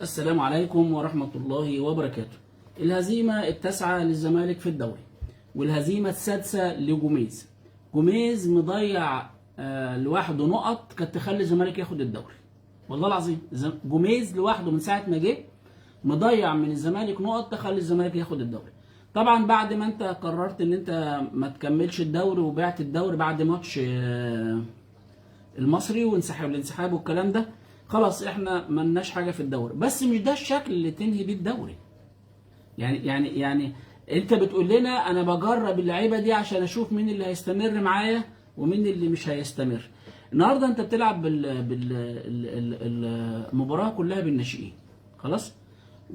السلام عليكم ورحمة الله وبركاته. الهزيمة التاسعة للزمالك في الدوري، والهزيمة السادسة لجوميز. جوميز مضيع لوحده نقط كانت تخلي الزمالك ياخد الدوري، والله العظيم. جوميز لوحده من ساعة ما جه مضيع من الزمالك نقط تخلي الزمالك ياخد الدوري. طبعا بعد ما انت قررت ان انت ما تكملش الدوري وبعت الدوري بعد ماتش المصري وانسحاب الانسحاب والكلام ده، خلاص احنا ملناش حاجة في الدوري. بس مش ده الشكل اللي تنهي بيه الدوري. يعني انت بتقول لنا انا بجرب اللعيبة دي عشان اشوف مين اللي هيستمر معايا ومين اللي مش هيستمر. النهارده انت بتلعب المباراة كلها بالناشئين، خلاص،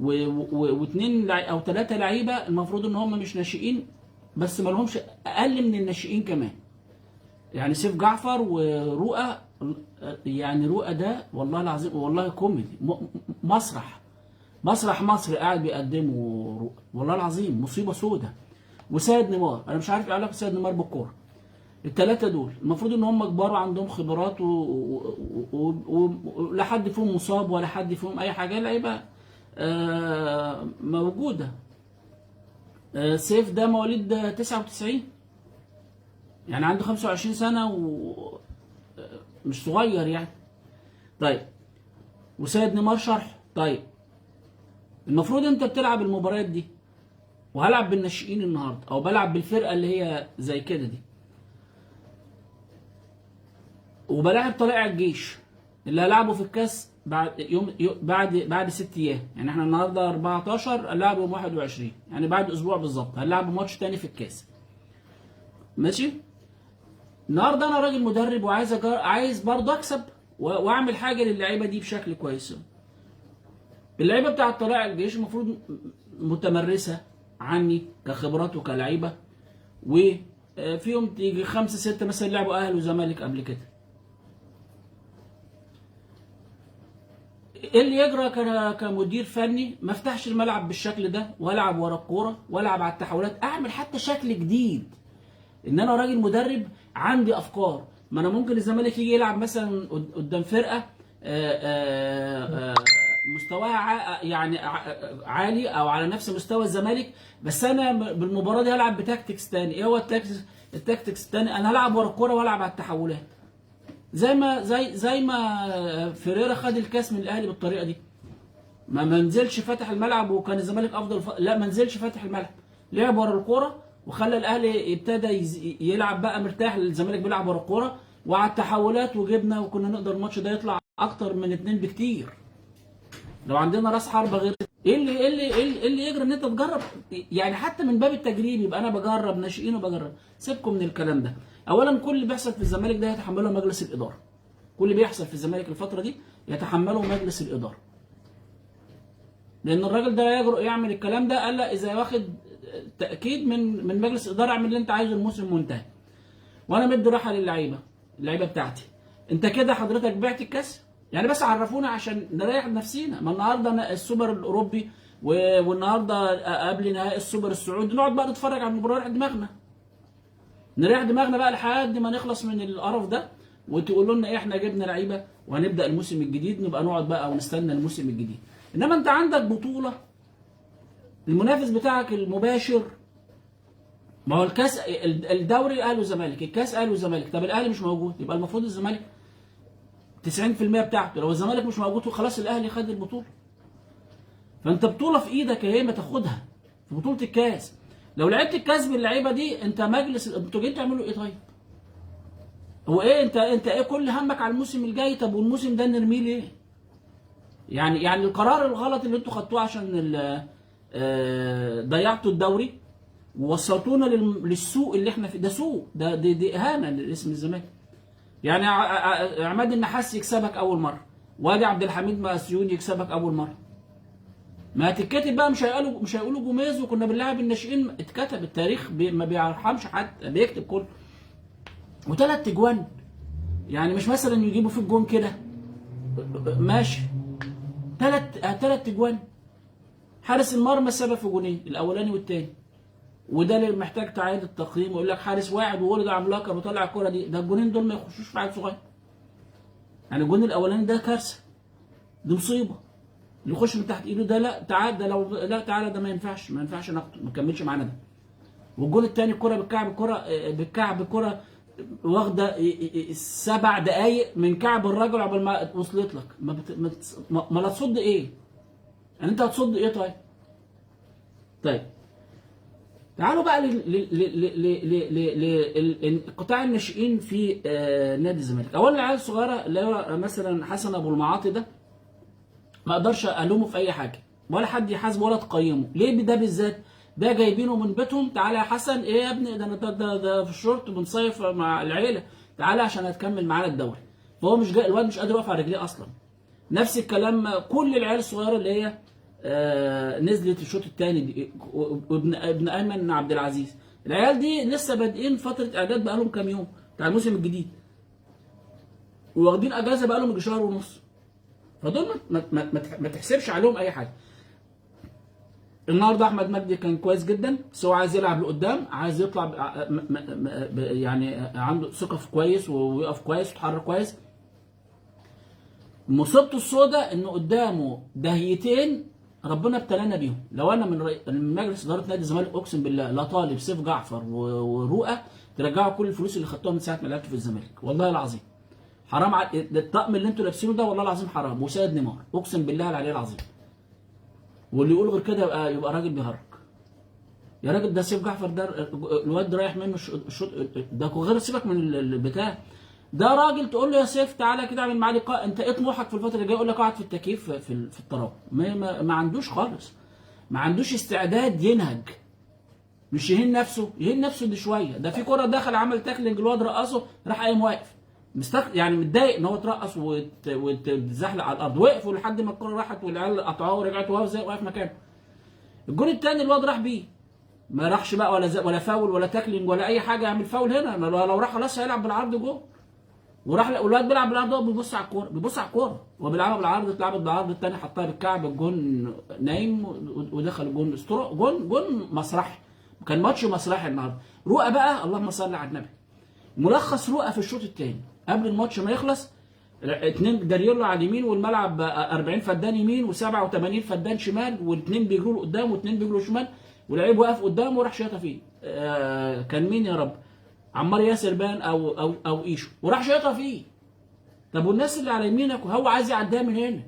واثنين او ثلاثة لعيبة المفروض ان هم مش ناشئين، بس ما لهمش اقل من الناشئين كمان. يعني سيف جعفر ورؤى، يعني رؤى ده والله العظيم والله كوميدي، مسرح مصر قاعد بيقدمه رؤى، والله العظيم مصيبة سودة. وسيد نيمار، انا مش عارف ايه علاقة سيد نيمار بالكورة. الثلاثة دول المفروض ان هم كبار وعندهم خبرات ولا حد فيهم مصاب ولا حد فيهم اي حاجة، لعيبة موجودة. سيف ده مواليد 99، يعني عنده 25 سنة ومش صغير يعني. طيب وسيد نيمار شرح. طيب المفروض انت بتلعب المباريات دي، وهلعب بالناشئين النهارده او بلعب بالفرقة اللي هي زي كده دي، وبلاعب طلائع الجيش اللي هلعبه في الكاس بعد يوم، بعد 6 ايام. يعني احنا النهارده 14، هنلعبه يوم 21، يعني بعد اسبوع بالظبط هنلعبه ماتش تاني في الكاس. ماشي. النهارده انا راجل مدرب وعايز عايز برضه اكسب واعمل حاجة للعيبة دي بشكل كويس. اللعيبة بتاعه طلائع الجيش المفروض متمرسه عني كخبرات وكلعيبه، وفيهم تيجي 5 6 مثلا لعبوا اهلي وزمالك قبل كده. ايه اللي يجرى كمدير فني؟ ما افتحش الملعب بالشكل ده، والعب ورا الكورة، والعب على التحولات، اعمل حتى شكل جديد. ان انا راجل مدرب عندي افكار. ما انا ممكن الزمالك يجي يلعب مثلا قدام فرقه مستواها يعني عالي او على نفس مستوى الزمالك، بس انا بالمباراة دي هلعب ب tactics تاني. ايه هو ال tactics التاني؟ انا هلعب ورا الكورة والعب على التحولات، زي ما فيريرا خد الكاس من الاهلي بالطريقة دي. ما منزلش فاتح الملعب وكان الزمالك افضل لا، ما نزلش فاتح الملعب، لعب ورا الكورة وخلى الاهلي ابتدى يلعب بقى مرتاح. الزمالك بيلعب ورا الكورة وعلى التحولات، وجبنا وكنا نقدر الماتش ده يطلع اكتر من 2 بكتير لو عندنا راس حربه. غير ايه اللي ايه اللي ايه اللي يجري ان انت تجرب؟ يعني حتى من باب التجريب، يبقى انا بجرب ناشئين وبجرب. سيبكم من الكلام ده. اولا كل اللي بيحصل في الزمالك ده يتحمله مجلس الادارة. كل اللي بيحصل في الزمالك الفترة دي يتحمله مجلس الادارة، لان الراجل ده لا يجرؤ يعمل الكلام ده الا اذا واخد تاكيد من مجلس الادارة. اعمل اللي انت عايزه، الموسم منتهي وانا مدي راحة للعيبة، اللعيبة بتاعتي. انت كده حضرتك بعت الكاس يعني، بس عرفونا عشان نريح نفسينا. ما النهارده السوبر الاوروبي والنهارده قبل نهائي السوبر السعودي، نقعد بقى نتفرج على المباراة، نريح دماغنا، نريح دماغنا بقى لحد ما نخلص من القرف ده، وتقولوا لنا ايه احنا جبنا لعيبة وهنبدا الموسم الجديد، نبقى نقعد بقى ونستنى الموسم الجديد. انما انت عندك بطوله، المنافس بتاعك المباشر، ما هو الكاس الدوري اهلي وزمالك، الكاس اهلي وزمالك. طب الاهلي مش موجود، يبقى المفروض الزمالك 90% بتاعته. لو الزمالك مش موجود وخلاص الاهلي خد البطولة. فانت بطوله في ايدك اهي، ما تاخدها في بطوله الكاس. لو لعبت الكاس باللعيبه دي، انت مجلس انتوا جايين تعملوا ايه؟ طيب هو ايه انت ايه كل همك على الموسم الجاي؟ طب والموسم ده نرميه ليه؟ يعني القرار الغلط اللي انتوا خدتوه عشان ضيعتوا الدوري ووصلتونا للسوق اللي احنا فيه ده. سوق ده، دي اهانه لاسم الزمالك. يعني عماد النحاس يكسبك اول مرة، وادي عبد الحميد مقاسيون يكسبك اول مرة. ما هتتكتب بقى، مش هيقولوا جوميز وكنا بنلعب الناشئين. اتكتب التاريخ، ما بيرحمش حد، بيكتب كله. وثلاث اجوان، يعني مش مثلا يجيبوا في الجون كده ماشي، ثلاث اجوان. حارس المرمى سبب في جونين، الاولاني والثاني، وده اللي محتاج تعيد التقييم. ويقول لك حارس واعد وولد عملاقة بيطلع الكورة دي، ده الجونين دول ما يخشوش في عيل صغير. يعني الجون الاولاني ده كارثة، دي مصيبة. اللي يخش من تحت ايده ده لا تعال، ده لو لا تعالى ده ما ينفعش، ما ينفعش ناخده، ما كملش معانا ده. والجول الثاني الكره بالكعب، كره بالكعب، كره واخده 7 دقايق من كعب الرجل قبل ما وصلت لك. ما بت... ما, ما لا تصد ايه؟ يعني انت هتصد ايه؟ طيب تعالوا بقى لقطاع الناشئين في نادي الزمالك. اولا العيال الصغيرة اللي هو مثلا حسن ابو المعاطي ده ما اقدرش الومه في اي حاجة، ولا حد يحاسبه ولا تقيمه. ليه ده بالذات؟ ده جايبينه من بيتهم، تعالى يا حسن، ايه يا ابني ده انا ده في الشورت بنصيف مع العيلة، تعالى عشان هتكمل معانا الدوري. فهو مش جاي، الواد مش قادر يقف على رجليه اصلا. نفس الكلام كل العيال الصغيرة اللي هي نزلت الشوط الثاني دي، ابن ايمن عبد العزيز، العيال دي لسه بادئين فترة اعداد بقالهم كام يوم بتاع الموسم الجديد، واخدين اجازه بقالهم يجي شهر ونص، فدول ما تحسبش عليهم اي حاجة. النهارده احمد مجدي كان كويس جدا، بس هو عايز يلعب لقدام، عايز يطلع يعني عنده ثقة في كويس ويقف كويس ويتحرك كويس. مصيبته السوداء انه قدامه دهيتين ربنا ابتلانا بيهم. لو انا من مجلس ادارة نادي الزمالك اقسم بالله لا طالب سيف جعفر ورؤى ترجعوا كل الفلوس اللي خدتوها من ساعة ما لعبتوا في الزمالك، والله العظيم حرام. الطقم اللي انتوا لابسينه ده والله العظيم حرام. وسيد نيمار اقسم بالله العلي العظيم، واللي يقول غير كده يبقى راجل بيهرج. يا راجل ده سيف جعفر ده الواد رايح منه الشوط ده، غير سيبك من البتاع ده، راجل تقول له يا سيف تعالى كده اعمل معاه لقاء، انت ايه طموحك في الفترة اللي جاية؟ يقول لك اقعد في التكييف في التراب. ما عندوش خالص، ما عندوش استعداد ينهج، مش يهين نفسه، يهين نفسه دي شوية. ده في كره دخل عمل tackling الواد رقصه راح قايم واقف يعني متضايق ان هو اترقص واتزحلق على الارض، وقفوا لحد ما الكره راحت والعيال قطعوها ورجعت وهو زي واقف مكانه. الجون الثاني الواد راح بيه، ما راحش بقى ولا فاول ولا tackling ولا اي حاجة، يعمل فاول هنا لو راح خلاص هيلعب بالعرض جوه. وراح والواد بيلعب بالعرض، هو بيبص على الكورة، بيبص على الكورة هو بيلعبها بالعرض، اتلعبت بالعرض، الثاني حطها بالكعب، الجون نايم ودخل الجون. اسطورة، جون مسرحي، كان ماتش مسرحي النهارده. رؤى بقى اللهم صل على النبي، ملخص رؤى في الشوط الثاني قبل الماتش ما يخلص، 2 جاريين على اليمين والملعب 40 فدان يمين و87 فدان شمال، واثنين بيجروا له قدام واثنين بيجروا شمال، ولعيب واقف قدامه وراح شاطها فيه. كان مين يا رب؟ عمار ياسر بان او او او ايشو، وراح شاطها فيه. طب والناس اللي على يمينك وهو عايز يعديها من هنا،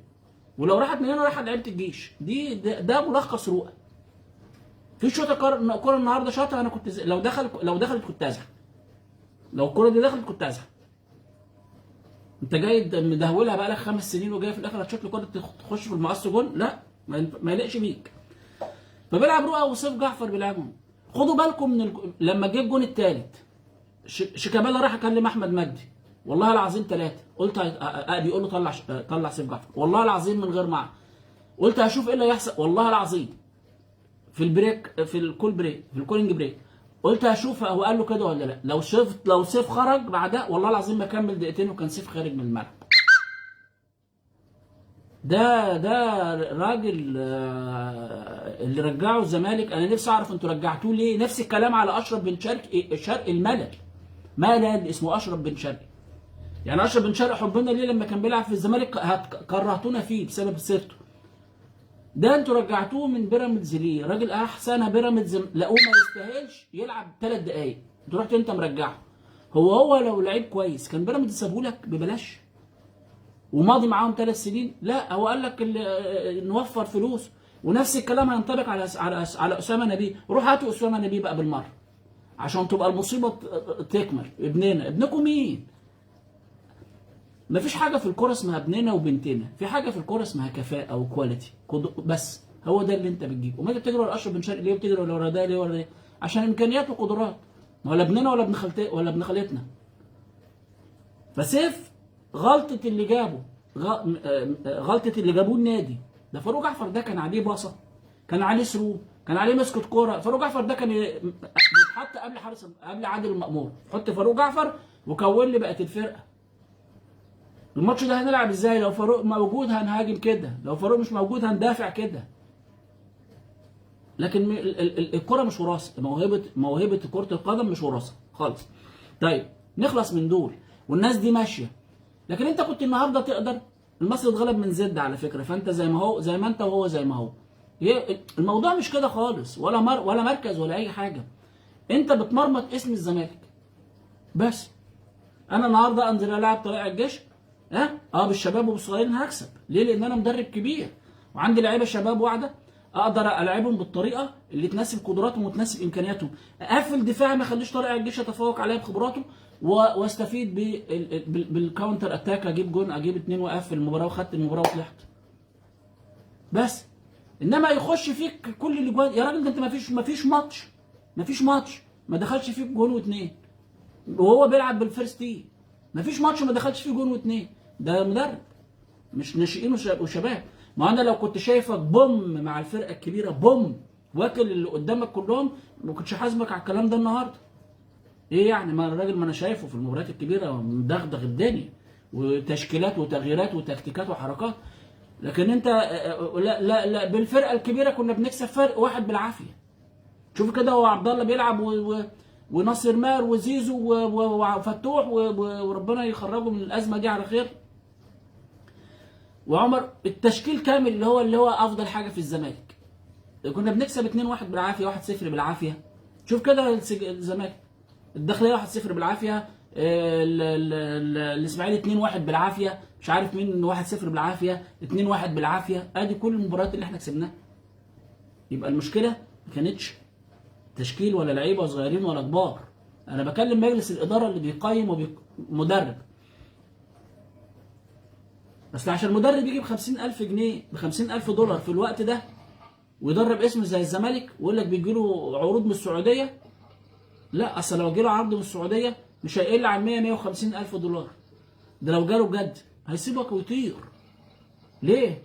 ولو راحت من هنا راحت لعيبة الجيش. دي ده ملخص رؤى في شوطه كورة النهارده شاطها. انا كنت لو دخلت كنت ازعل، لو الكورة دي دخلت كنت ازعل. انت جاي مدهولها بقى لك 5 سنين وجاي في الاخر هتشوط له كورة تخش في المقص جون، لا ما يليقش بيك. فبيلعب رؤى وسيف جعفر بيلعبهم. خدوا بالكم من لما جه الجون الثالث شيكابالا راح اكلم احمد مجدي، والله العظيم 3 قلت بيقول له طلع سيف جعفر، والله العظيم من غير معنى. قلت هشوف ايه اللي هيحصل، والله العظيم في ال break، في ال call break، في ال cooling break، قلت هشوف هو قال له كده ولا لا. لو سيف خرج بعدها والله العظيم ما كمل دقيقتين وكان سيف خارج من الملعب. ده راجل اللي رجعه الزمالك. انا نفسي اعرف انتوا رجعتوه ليه. نفس الكلام على اشرف بن شرقي، شرقي الملل، ملل اسمه اشرف بن شرقي. يعني اشرف بن شرقي حبنا ليه لما كان بيلعب في الزمالك كرهتونا فيه بسبب سيرته. ده انتوا رجعتوه من بيراميدز ليه؟ راجل احسن بيراميدز لقوه ما يستاهلش يلعب 3 دقايق، انت رحت انت مرجعه. هو لو لعيب كويس كان بيراميدز سابهولك ببلاش وماضي معاهم 3 سنين؟ لا، هو قال لك نوفر فلوس. ونفس الكلام هينطبق على على على اسامة نبيه. روح هاتوا اسامة نبيه بقى بالمرة عشان تبقى المصيبة تكمل. ابننا، ابنكم مين؟ مفيش حاجة في الكورة اسمها ابننا وبنتنا، في حاجة في الكورة اسمها كفاءة و quality بس، هو ده اللي انت بتجيبه. وما انت بتجري ورا اشرف بن شرقي ليه، وبتجري ورا ده ليه، ورا ده؟ عشان امكانيات وقدرات، ما ولا ابننا ولا ابن خالتنا ولا ابن خالتنا. فسيف غلطه اللي جابه، غلطه اللي جابوه النادي ده. فاروق جعفر ده كان عليه باصة، كان عليه through، كان عليه مسكه كورة. فاروق جعفر ده كان بيتحط قبل حارس، قبل عادل المأمور، حط فاروق جعفر وكون لي بقت الفرقة. الماتش ده هنلعب ازاي؟ لو فاروق موجود هنهاجم كده، لو فاروق مش موجود هندافع كده. لكن الكره مش وراثه، موهبة كره القدم مش وراثه خالص. طيب نخلص من دول والناس دي ماشية، لكن انت كنت النهارده تقدر المصري اتغلب من زد على فكرة، فانت زي ما هو، زي ما انت وهو زي ما هو. الموضوع مش كده خالص، ولا مركز ولا اي حاجة. انت بتمرمط اسم الزمالك بس. انا النهارده انزل العب طلائع الجيش بالشباب وبالصغيرين هكسب. ليه؟ لان انا مدرب كبير وعندي لعيبة شباب واعده، اقدر العبهم بالطريقة اللي تناسب قدراتهم وتناسب امكانياتهم. اقفل دفاعي، ما اخليش طلائع الجيش يتفوق عليا بخبراته، واستفيد بال counter attack، اجيب جون، اجيب 2، واقفل المباراة، وخدت المباراة وطلعت. بس انما يخش فيك كل الاجوان يا راجل، ده انت ما فيش ماتش، ما فيش ماتش ما دخلش فيك جون واثنين وهو بيلعب بال first team. ما فيش ماتش ما دخلش فيه جون واثنين. ده مدرب مش ناشئين وشباب. ما انا لو كنت شايفك بوم مع الفرقة الكبيرة، بوم واكل اللي قدامك كلهم، ما كنتش حاسبك على الكلام ده النهارده. ايه يعني؟ ما الراجل ما انا شايفه في المباريات الكبيرة مدغدغ الدنيا، وتشكيلات وتغييرات وتكتيكات وحركات. لكن انت لا لا لا، بالفرقة الكبيرة كنا بنكسب فرق واحد بالعافية. شوف كده، هو عبد الله بيلعب وناصر ماهر وزيزو وفتوح وربنا يخرجه من الازمة دي على خير، وعمر، التشكيل كامل اللي هو افضل حاجة في الزمالك، كنا بنكسب 2-1 بالعافية، 1-0 بالعافية. شوف كده الزمالك، الداخلية 1-0 بالعافية، الاسماعيلي 2-1 بالعافية، مش عارف مين 1-0 بالعافية، 2-1 بالعافية. ادي كل المباريات اللي احنا كسبناها. يبقى المشكلة ما كانتش تشكيل ولا لعيبة صغيرين ولا كبار. انا بكلم مجلس الادارة اللي بيقيم مدرب. بس عشان المدرب يجيب 50000 جنيه ب 50000 دولار في الوقت ده ويدرب اسم زي الزمالك، ويقول لك بيجي له عروض من السعودية. لا، اصل لو جاله عرض من السعودية مش هيقل عن 100 150 الف دولار. ده لو جاله بجد هيسيبك ويطير. ليه؟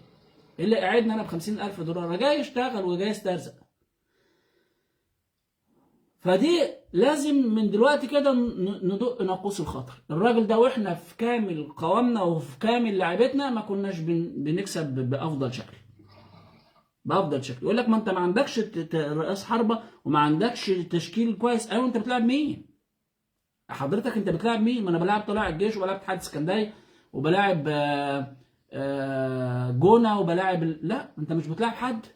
إيه اللي قاعدني انا ب 50 الف دولار؟ انا جاي اشتغل وجاي استرزق. فدي لازم من دلوقتي كده ندق ناقوس الخطر. الراجل ده واحنا في كامل قوامنا وفي كامل لعيبتنا ما كناش بنكسب بافضل شكل، بافضل شكل. يقول لك ما انت ما عندكش راس حربه وما عندكش تشكيل كويس. ايوه، انت بتلعب مين حضرتك؟ انت بتلعب مين؟ ما انا بلعب طلائع الجيش وبلعب اتحاد اسكندري وبلاعب جونة وبلاعب لا، انت مش بتلعب حد.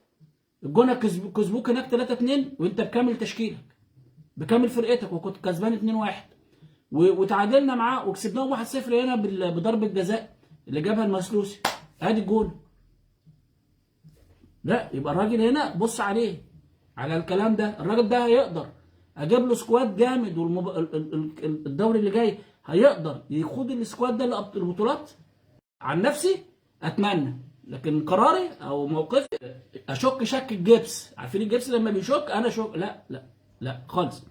الجونه كسبوك هناك 3-2 وانت بكامل تشكيلك، بكامل فرقتك، وكنت كسبان 2-1 وتعادلنا معاه وكسبناهم 1-0 هنا بضربه جزاء اللي جابها المسلوسي. ادي الجون. لا، يبقى الراجل هنا بص عليه على الكلام ده. الراجل ده هيقدر اجيب له squad جامد الدوري اللي جاي هيقدر يخوض ال squad ده للبطولات؟ عن نفسي اتمنى، لكن قراري او موقفي اشك شك الجبس. عارفين الجبس لما بيشك؟ انا شك. لا لا لا خالص.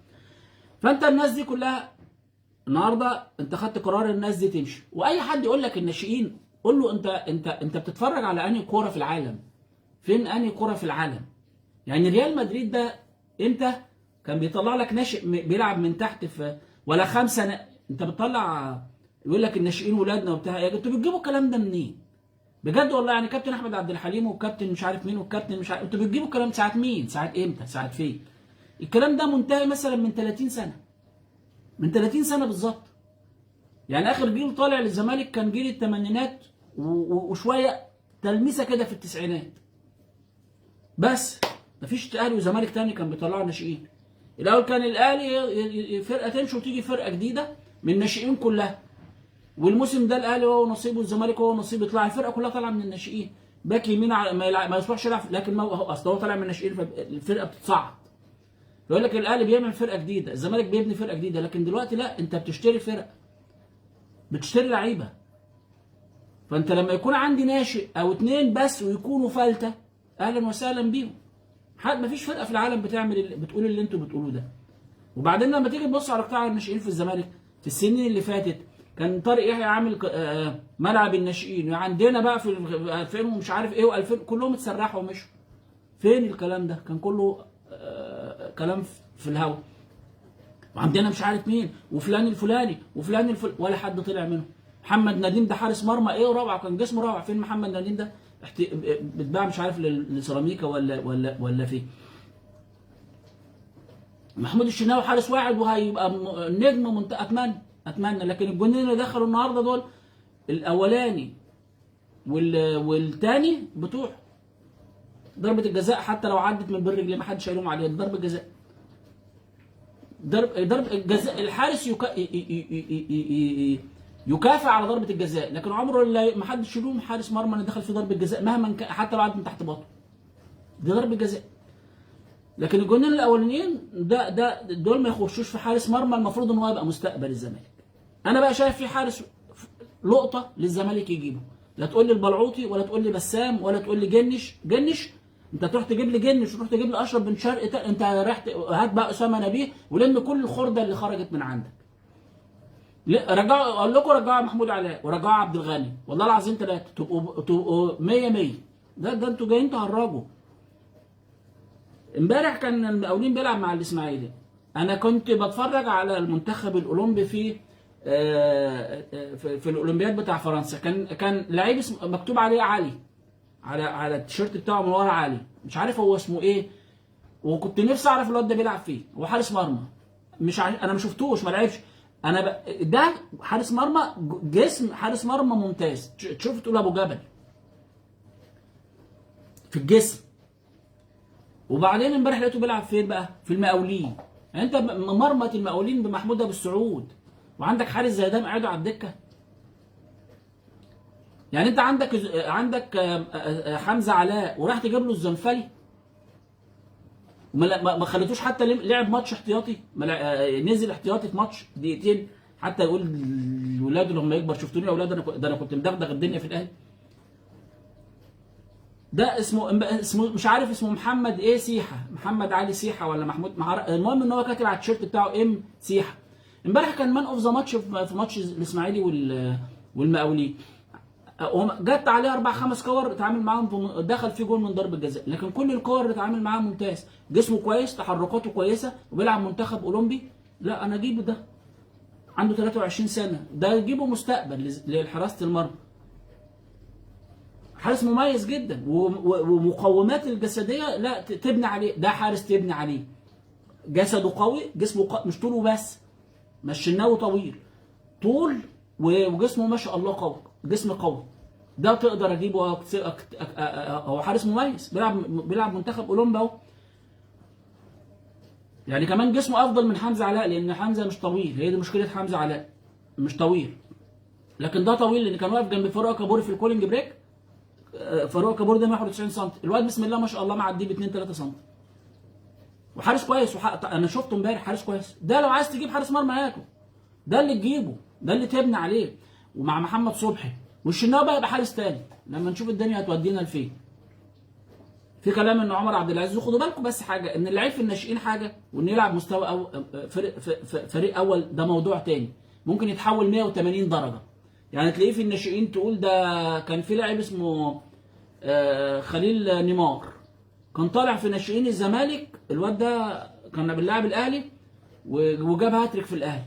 فانت الناس دي كلها النهارده انت خدت قرار الناس دي تمشي. واي حد يقول لك الناشئين، قول له انت بتتفرج على انهي كورة في العالم؟ فين انهي كورة في العالم؟ يعني ريال مدريد ده امتى كان بيطلع لك ناشئ بيلعب من تحت في ولا خمسة انت بتطلع يقول لك الناشئين ولادنا وبتاع. يا انتوا بتجيبوا الكلام ده منين؟ بجد والله. يعني كابتن احمد عبد الحليم والكابتن مش عارف مين والكابتن مش عارف، انتوا بتجيبوا الكلام ساعة مين؟ ساعة امتى؟ ساعة فين؟ الكلام ده منتهي مثلا من 30 سنة، من 30 سنة بالظبط. يعني اخر جيل طالع للزمالك كان جيل الثمانينات وشوية تلميسه كده في التسعينات، بس مفيش اهلي وزمالك تاني كان بيطلعوا ناشئين. الاول كان الاهلي فرقه تمشي وتيجي فرقه جديدة من الناشئين كلها. والموسم ده الاهلي هو نصيبه والزمالك هو نصيبه، يطلع الفرقة كلها طالعه من الناشئين. باك يمين ما يصلحش يلعب، لكن ما هو اصل هو طالع من الناشئين، فالفرقه بتتصعد. يقول لك الاهلي بيعمل فرقه جديدة، الزمالك بيبني فرقه جديدة. لكن دلوقتي لا، انت بتشتري فرق، بتشتري لعيبة. فانت لما يكون عندي ناشئ او اتنين بس ويكونوا فلته، اهلا وسهلا بيهم. حد ما فيش فرقه في العالم بتعمل اللي بتقول اللي انتوا بتقولوه ده. وبعدين لما تيجي تبص على قطاع الناشئين في الزمالك في السنين اللي فاتت، كان طارق يحيى عامل ملعب الناشئين عندنا بقى في 2000 ومش عارف ايه و2000، كلهم اتسرحوا ومشوا. فين الكلام ده؟ كان كله كلام في الهوا. وعندنا مش عارف مين وفلان الفلاني وفلان الفلاني، ولا حد طلع منهم. محمد نديم ده حارس مرمى ايه روعه، كان جسمه روعه. فين محمد نديم ده؟ بتباع مش عارف لسيراميكا ولا فين. محمود الشناوي حارس واحد وهيبقى نجم منطقة، اتمنى اتمنى. لكن الجونين اللي دخلوا النهارده دول، الاولاني والتاني بتوع ضربه الجزاء حتى لو عدت من بين رجليه ما حدش هيلوم عليها، ضربه جزاء. ضرب الجزاء الحارس يكافئ على ضربه الجزاء، لكن عمره ما حدش يلوم حارس مرمى اللي دخل في ضربه جزاء مهما كان، حتى لو عدت من تحت باطه دي ضربه جزاء. لكن الجونين الاولانيين ده دول ما يخشوش في حارس مرمى، المفروض ان هو يبقى مستقبل الزمالك. انا بقى شايف في حارس لقطة للزمالك يجيبه، لا تقول لي البلعوطي ولا تقول لي بسام ولا تقول لي جنش. جنش انت تروح تجيب لي جنش وتروح تجيب لي اشرف بن شرقي، انت رايح هات بقى اسامة نبيه ولم كل الخرده اللي خرجت من عندك. رجعوا، اقول لكم رجعوا محمود علاء ورجعوا عبد الغني، والله العظيم ثلاثة تبقوا 100 100. ده انتوا جايين تهرجوا. امبارح كان المقاولين بيلعب مع الاسماعيلي، انا كنت بتفرج على المنتخب الاولمبي في في الاولمبياد بتاع فرنسا، كان لعيب اسمه مكتوب عليه علي على التيشيرت بتاعه من ورا علي، مش عارف هو اسمه ايه، وكنت نفسي اعرف الواد ده بيلعب فيه. هو حارس مرمى، مش عارف، انا ما شفتوش ما لعبش. انا ده حارس مرمى، جسم حارس مرمى ممتاز، تشوف تقول ابو جبل في الجسم. وبعدين امبارح لقيته بيلعب فين بقى؟ في المقاولين. يعني انت مرمى المقاولين بمحمود ابو السعود، وعندك حارس زي ده قاعدة على الدكة. يعني انت عندك حمزة علاء وراح تجيب له الزنفلي، وما خليتوش حتى لعب ماتش احتياطي، نزل احتياطي في ماتش دقيقتين حتى يقول لاولاده لما يكبر شفتوني يا اولاد، ده انا كنت مدغدغ الدنيا في الاهلي. ده اسمه مش عارف اسمه محمد ايه سيحه، محمد علي سيحه ولا محمود المهم ان هو كاتب على التيشيرت بتاعه ام سيحه. امبارح كان man of the match في ماتش الاسماعيلي والمقاولين، جت عليه 4 5 كور اتعامل معاهم، دخل فيه جول من ضربه جزاء، لكن كل الكور اللي اتعامل معاها ممتاز، جسمه كويس، تحركاته كويسة، وبيلعب منتخب اولمبي. لا انا اجيبه، ده عنده 23 سنة، ده اجيبه مستقبل لحراسه المرمى. حارس مميز جدا، ومقومات الجسدية لا تبني عليه، ده حارس تبني عليه. جسده قوي، جسمه قوي، مش طوله بس، مش شناوي طويل، طول وجسمه ما شاء الله قوي، جسم قوي، ده تقدر اجيبه. هو حارس مميز، بيلعب منتخب اولمبا اهو. يعني كمان جسمه افضل من حمزة علاء، لان حمزة مش طويل، هي دي مشكلة حمزة علاء، مش طويل. لكن ده طويل لان كان واقف جنب فاروق كابوري في ال cooling break. فاروق كابوري ده 91 سم، الواد بسم الله ما شاء الله معدية ب 2 3 سم. وحارس كويس، انا شفته امبارح حارس كويس. ده لو عايز تجيب حارس مرمى هاته، ده اللي تجيبه، ده اللي تبني عليه، ومع محمد صبحي والشناوي بقى يبقى حارس تاني لما نشوف الدنيا هتودينا لفين. في كلام ان عمر عبد العزيز، خدوا بالكم بس حاجة، ان اللعيب في الناشئين حاجة، وان يلعب مستوى او فريق اول ده موضوع تاني، ممكن يتحول 180 درجه. يعني تلاقيه في الناشئين تقول ده كان في لاعب اسمه خليل نيمار، كان طالع في ناشئين الزمالك، الواد ده كان بنلعب الاهلي وجاب هاتريك في الاهلي،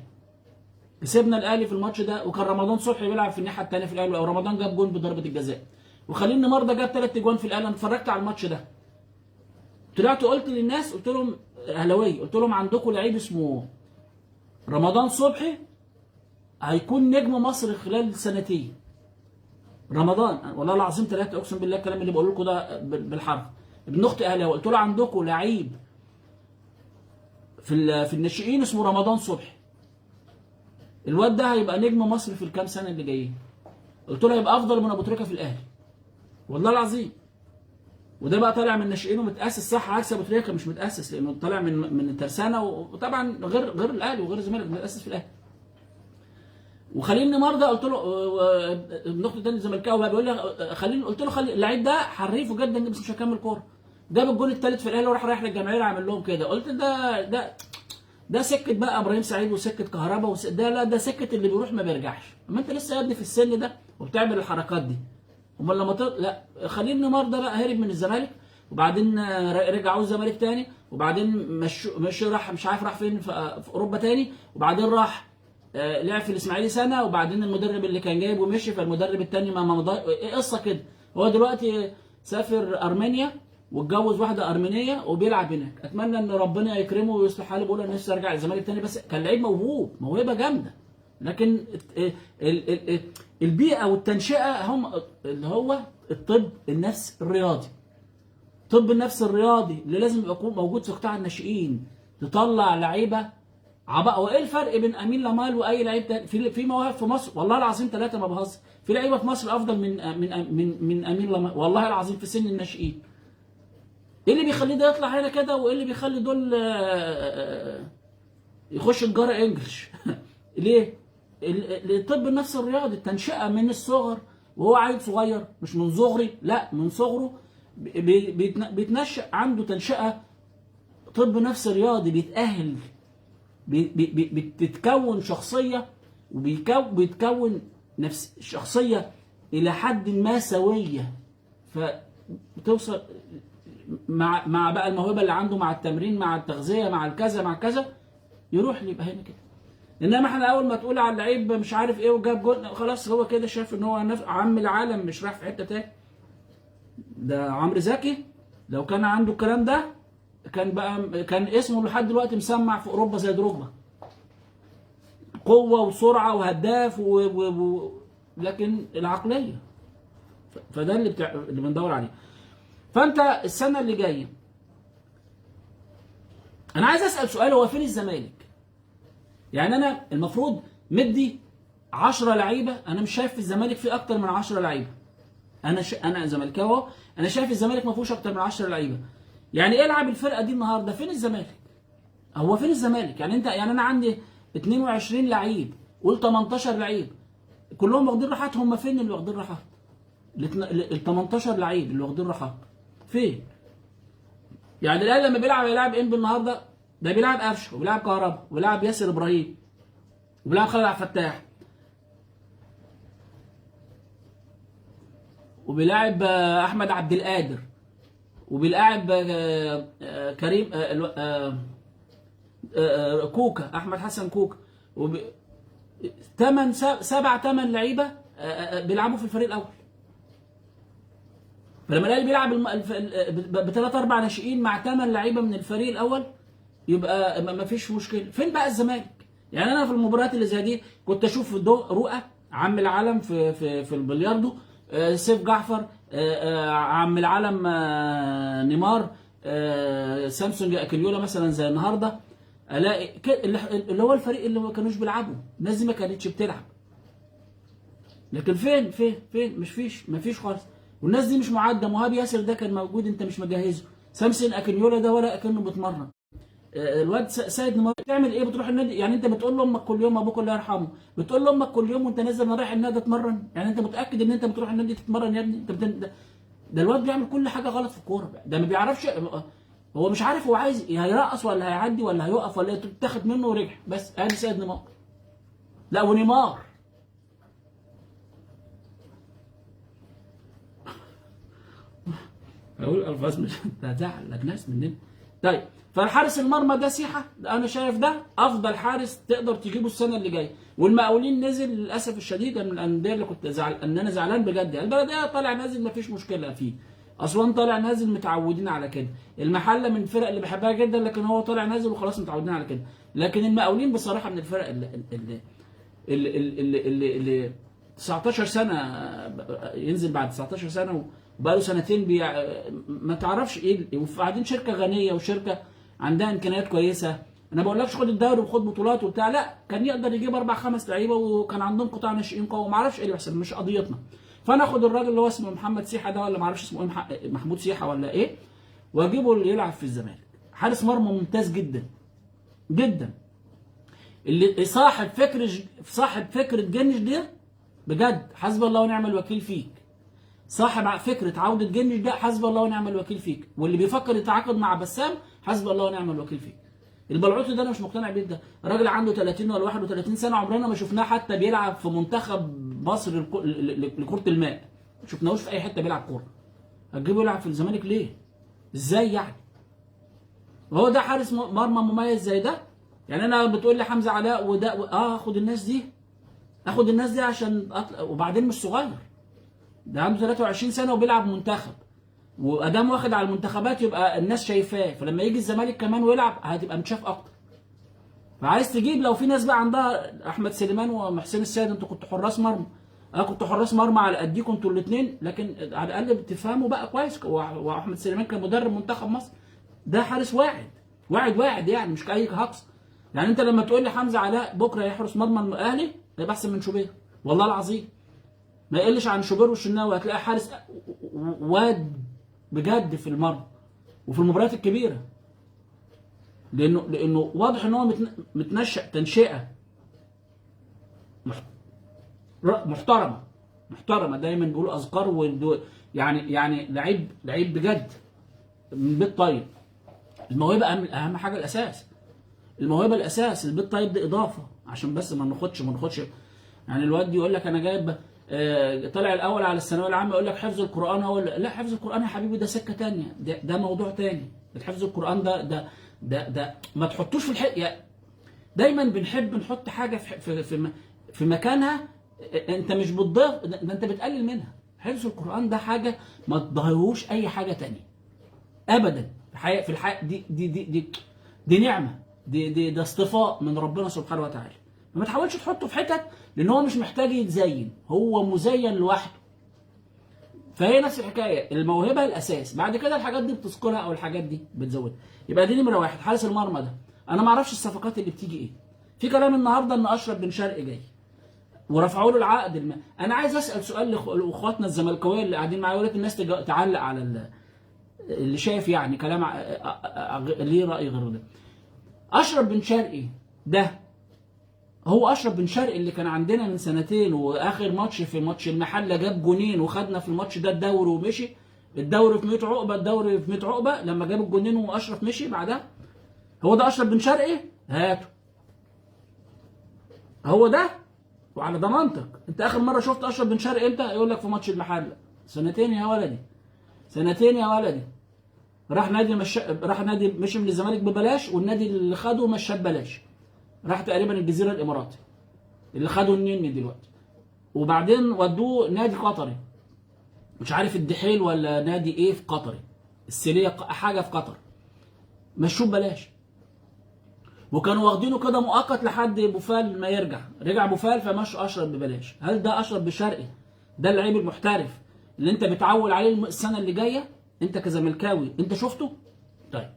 كسبنا الاهلي في الماتش ده، وكان رمضان صبحي بيلعب في الناحية الثانية في الاهلي، او رمضان جاب جون بضربه الجزاء، وخليل نيمار ده جاب 3 اجوان في الاهلي. انا اتفرجت على الماتش ده، طلعت قلت للناس، قلت لهم اهلاويه، قلت لهم عندكم لعيب اسمه رمضان صبحي هيكون نجم مصر خلال سنتين. رمضان والله العظيم 3، اقسم بالله الكلام اللي بقوله لكم ده بالحرف، ابن اختي اهلاوي، قلت له عندكم لعيب في الناشئين اسمه رمضان صبحي، الواد ده هيبقى نجم مصر في الكام سنة اللي جايين. قلت له هيبقى افضل من ابو تريكه في الاهلي والله العظيم. وده بقى طالع من الناشئين ومتاسس صح، عكس ابو تريكه مش متاسس، لانه طالع من الترسانه، وطبعا غير الاهلي وغير الزمالك، متاسس في الاهلي. وخليل نيمار ده قلت له ابن اخته الثاني الزملكاوي بقى بيقول لي خليل، قلت له خلي اللعيب ده حريفه جدا بس مش هيكمل كورة. جاب الجول الثالث في الاهلي وراح رايح للجماهير عامل لهم كده. قلت ده سكة بقى ابراهيم سعيد وسكه كهربا ده لا، ده سكة اللي بيروح ما بيرجعش. اما انت لسه يا ابني في السن ده وبتعمل الحركات دي، امال لما لا خليل نيمار ده بقى هرب من الزمالك، وبعدين رجعوا الزمالك تاني، وبعدين مشي راح مش عارف راح فين في اوروبا تاني، وبعدين راح لعب في الاسماعيلي سنة، وبعدين المدرب اللي كان جايبه مشي، فالمدرب التاني ما مضى. ايه قصة كده. هو دلوقتي سافر ارمينيا واتجوز واحدة ارمينيه وبيلعب هناك. اتمنى ان ربنا يكرمه ويصلح حاله. بقول انا نفسي ارجع الزمالك تاني، بس كان لعيب موهوب، موهبة جامدة، لكن البيئة والتنشئه هم اللي هو الطب النفس الرياضي. طب النفس الرياضي اللي لازم يكون موجود في قطاع الناشئين، تطلع لعيبة عباء. وايه الفرق بين امين لامال واي لعيب تاني في مواهب في مصر؟ والله العظيم ثلاثة ما بهزر، في لعيبة في مصر افضل من من من من امين لامال والله العظيم في سن الناشئين. ايه اللي بيخليه ده يطلع هنا كده، وايه اللي بيخلي دول يخش تجارة انجلش؟ ليه؟ الطب النفسي الرياضي، التنشئه من الصغر وهو عيل صغير، مش من صغري، لا من صغره بيتنشأ عنده تنشئه طب نفسي رياضي، بيتأهل، بتتكون شخصية، وبيتكون نفس شخصية الى حد ما سويه، فبتوصل مع بقى الموهبة اللي عنده، مع التمرين، مع التغذية، مع الكذا مع كذا، يروح يبقى هنا كده. انما احنا اول ما تقول على اللعيب مش عارف ايه وجاب جول، خلاص هو كده شاف ان هو عم العالم، مش رايح في حتة تاني. ده عمرو زكي لو كان عنده الكلام ده كان اسمه لحد دلوقتي مسمع في اوروبا زي دروجبا، قوة وسرعة وهداف لكن العقلية، فده اللي بندور عليه. فانت السنة اللي جاية انا عايز اسال سؤال، هو فين الزمالك؟ يعني انا المفروض مدي 10 لعيبة، انا مش شايف في الزمالك في اكتر من 10 لعيبة. انا زملكاوي اهو، انا شايف الزمالك ما فيهوش اكتر من 10 لعيبة. يعني العب الفرقة دي النهارده، فين الزمالك؟ هو فين الزمالك؟ يعني انت، يعني انا عندي 22 لعيب، قول 18 لعيب كلهم واخدين راحات، هم فين اللي واخدين راحات؟ ال 18 لعيب اللي واخدين راحات فين؟ يعني الاهلي لما بيلعب يلعب انبي النهارده، ده بيلعب قفشه وبيلعب كهربا وبيلعب ياسر ابراهيم وبيلعب خالد عبد الفتاح وبيلعب احمد عبد القادر وبيلعب كريم كوكا، احمد حسن كوكا، 8 7 8 لعيبة بيلعبوا في الفريق الاول. فلما الاهلي بيلعب بثلاث اربع ناشئين مع 8 لعيبة من الفريق الاول يبقى ما فيش مشكلة. فين بقى الزمالك؟ يعني انا في المباريات اللي زي دي كنت اشوف رؤى عم العالم في في في البلياردو، سيف جعفر، عم العالم، نيمار، سامسونج اكليولا مثلا زي النهارده، الاقي اللي هو الفريق اللي ما كانوش بيلعبوا، الناس دي ما كانتش بتلعب. لكن فين فين فين؟ مش فيش، ما فيش خالص. والناس دي مش معده. مهاب ياسر ده كان موجود، انت مش مجهزة. سامسون اكنيولا ده ولا اكنه بيتمرن. الواد سيد نيمار بتعمل ايه؟ بتروح النادي؟ يعني انت بتقول لامك كل يوم، ابوك الله يرحمه، بتقول لامك كل يوم وانت نازل انا رايح النادي اتمرن؟ يعني انت متاكد ان انت بتروح النادي تتمرن يا ابني؟ انت ده الواد بيعمل كل حاجة غلط في الكورة، ده ما بيعرفش، هو مش عارف هو عايز هيرقص ولا هيعدي ولا هيقف ولا تاخد منه ورجع. بس ادي سيد نيمار. لا ونيمار اقول الفاظ مش هتزعل الناس مننا. طيب فالحارس المرمى ده سيحه، انا شايف ده افضل حارس تقدر تجيبه السنة اللي جاية. والمقاولين نزل للاسف الشديد من الاندية اللي كنت زعل ان انا زعلان بجد. البلدية طالع نازل مفيش مشكلة فيه، اسوان طالع نازل متعودين على كده، المحلة من الفرق اللي بحبها جدا لكن هو طالع نازل وخلاص متعودين على كده. لكن المقاولين بصراحة من الفرق اللي اللي اللي, اللي 19 سنة ينزل بعد 19 سنة وبقاله سنتين ما تعرفش ايه. وبعدين شركة غنية وشركه عندها امكانيات كويسة، انا ما بقولكش خد الدوري وخد بطولات وبتاع، لا كان يقدر يجيب 4 5 لعيبة وكان عندهم قطاع ناشئين قوي، وما اعرفش ايه اللي بيحصل، مش قضيتنا. فانا اخد الراجل اللي هو اسمه محمد سيحه ده، ولا ما اعرفش اسمه ايه، محمود سيحه ولا ايه، واجيبه اللي يلعب في الزمالك. حارس مرمى ممتاز جدا جدا، اللي صاحب فكرة جنش ده بجد حسب الله ونعم الوكيل فيك. صاحب فكرة عوده جنش ده حسب الله ونعم الوكيل فيك، واللي بيفكر يتعاقد مع بسام حسب الله ونعم الوكيل فيك. البلعوطي ده انا مش مقتنع بيه، ده راجل عنده 30 ولا 31 سنة، عمرنا ما شفناه حتى بيلعب في منتخب مصر لكرة الماء، ما شفناهوش في اي حتة بيلعب كورة. هتجيبه يلعب في الزمالك ليه؟ ازاي يعني؟ وهو ده حارس مرمى مميز زي ده؟ يعني انا بتقول لي حمزة علاء وده اخد الناس دي، اخد الناس دي عشان وبعدين مش صغير، ده عنده 23 سنة وبيلعب منتخب، وادام واخد على المنتخبات يبقى الناس شايفاه، فلما يجي الزمالك كمان ويلعب هتبقى متشاف اكتر. فعايز تجيب لو في ناس بقى عندها احمد سليمان ومحسن السيد، انتوا كنتوا حراس مرمى، انا كنت حراس مرمى على قديكم انتوا الاثنين، لكن على الاقل بتفهموا بقى كويس. واحمد سليمان كان مدرب منتخب مصر، ده حارس واعد واعد واعد، يعني مش اي هقص. يعني انت لما تقول لي حمزة علاء بكره يحرس مرمى الاهلي هيبقى احسن من شوبير، والله العظيم ما يقلش عن شوبير والشناوي، هتلاقي حارس واد بجد في المرمى وفي المباريات الكبيرة، لانه واضح ان هو متنشأ تنشئه محترمه محترمه، دايما بيقولوا اذكار، يعني لعيب لعيب بجد من بيت طيب. الموهبة اهم حاجة، الاساس الموهبة الاساس، البيت طيب ده اضافه، عشان بس ما ناخدش يعني الواد يقول لك انا جايب طالع الاول على الثانوية العامة، يقول لك حفظ القران هو، لا حفظ القران يا حبيبي ده سكة ثانية، ده موضوع ثاني. الحفظ القران ده ده ده ده ما تحطوش في الحق. يعني دايما بنحب نحط حاجة في في في مكانها، انت مش بتضيف، ده انت بتقلل منها. حفظ القران ده حاجة ما تضاهيهوش اي حاجة ثانية ابدا في الحياة، دي دي دي دي دي نعمه، دي دي ده اصطفاء من ربنا سبحانه وتعالى. ما تحاولش تحطه في حتت، لان هو مش محتاج يتزين، هو مزين لوحده. فهي نفس الحكاية، الموهبة الاساس، بعد كده الحاجات دي بتذكرها او الحاجات دي بتزودها. يبقى دي نمره واحد، حارس المرمى ده. انا ما اعرفش الصفقات اللي بتيجي ايه. في كلام النهارده ان اشرف بن شرقي جاي ورفعوا له العقد. انا عايز اسال سؤال لاخواتنا الزملكاويه اللي قاعدين معايا، ولكن الناس تعلق على اللي شايف يعني كلام ليه راي غير ده. اشرف بن شرقي ده هو اشرف بن شرقي اللي كان عندنا من سنتين، واخر ماتش في ماتش المحلة جاب جونين وخدنا في الماتش ده الدوري ومشي، الدوري في 100 عقبه، الدوري في 100 عقبه لما جاب الجونين واشرف مشي بعدها. هو ده اشرف بن شرقي؟ هاته هو ده وعلى ضمانتك. انت اخر مرة شفت اشرف بن شرقي امتى؟ يقول لك في ماتش المحلة. سنتين يا ولدي، سنتين يا ولدي. راح نادي راح نادي مشي من الزمالك ببلاش، والنادي اللي خده مشاه ببلاش، راح تقريبا الجزيرة الاماراتي اللي خده النني دلوقتي، وبعدين ودوه نادي قطري مش عارف الدحيل ولا نادي ايه في قطري، السيليه حاجة في قطر، مشوه ببلاش. وكانوا واخدينه كده مؤقت لحد بوفال ما يرجع، رجع بوفال فمشوا اشرف ببلاش. هل ده اشرف بن شرقي؟ ده اللعيب المحترف اللي انت بتعول عليه السنة اللي جاية انت كزملكاوي، انت شفته؟ طيب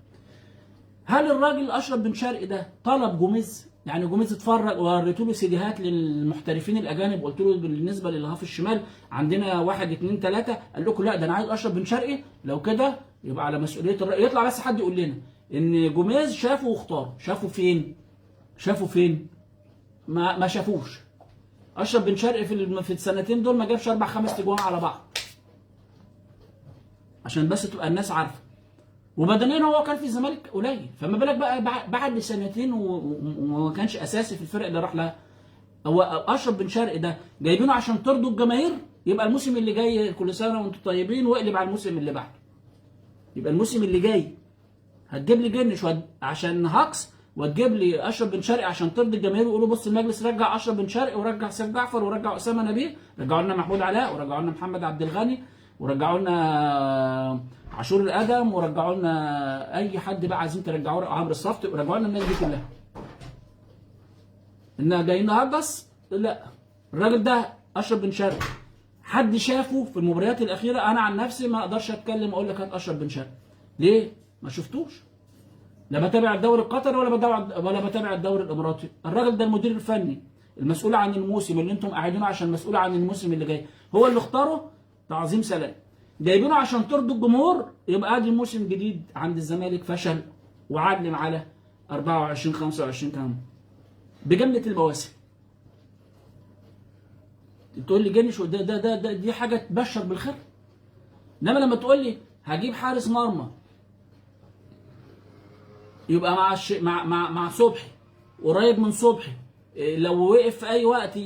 هل الراجل اشرف بن شرقي ده طلب جوميز؟ يعني جوميز اتفرج ووريته له سيديهات للمحترفين الاجانب، قلت له بالنسبة للهاف الشمال عندنا 1 2 3، قال لكم لا ده انا عايز اشرف بن شرقي. لو كده يبقى على مسؤولية الرأي. يطلع بس حد يقول لنا ان جوميز شافه واختاره، شافه فين؟ شافه فين؟ ما شافوش. اشرف بن شرقي في السنتين دول ما جابش 4 5 اجوان على بعض، عشان بس تبقى الناس عارفه. وبدنيا هو كان في الزمالك قليل، فما بالك بقى بعد سنتين وما كانش اساسي في الفرق اللي راح لها. هو اشرف بن شرقي ده جايبينه عشان ترضوا الجماهير؟ يبقى الموسم اللي جاي كل سنة وانتم طيبين، واقلب على الموسم اللي بعده. يبقى الموسم اللي جاي هتجيب لي جنش عشان هاكس، وتجيب لي اشرف بن شرقي عشان ترضي الجماهير ويقولوا بص المجلس رجع اشرف بن شرقي ورجع سيف جعفر ورجع اسامة نبيه، رجعوا لنا محمود علاء ورجعوا لنا محمد عبد الغني ورجعوا لنا عاشور الادم ورجعوا لنا اي حد بقى عايزين ترجعوه، عمرو الصفت، ورجعوا لنا الناس دي كلها. انها جايين نهجص؟ لا، الراجل ده اشرف بن شرقي حد شافه في المباريات الاخيرة؟ انا عن نفسي ما اقدرش اتكلم اقول لك هات اشرف بن شرقي، ليه؟ ما شفتوش. لا بتابع الدوري القطري ولا بتابع الدوري الاماراتي. الراجل ده المدير الفني المسؤول عن الموسم اللي انتم قاعدينه عشان مسؤول عن الموسم اللي جاي، هو اللي اختاره. تعظيم سلام. جايبينه عشان ترضوا الجمهور، يبقى ادي موسم جديد عند الزمالك فشل وعلم على 24 25 كام بجملة المواسم. تقول لي جنش ده ده ده, ده دي حاجة تبشر بالخير. انما لما تقول لي هجيب حارس مرمى يبقى مع مع مع مع صبحي، قريب من صبحي، لو وقف في اي وقت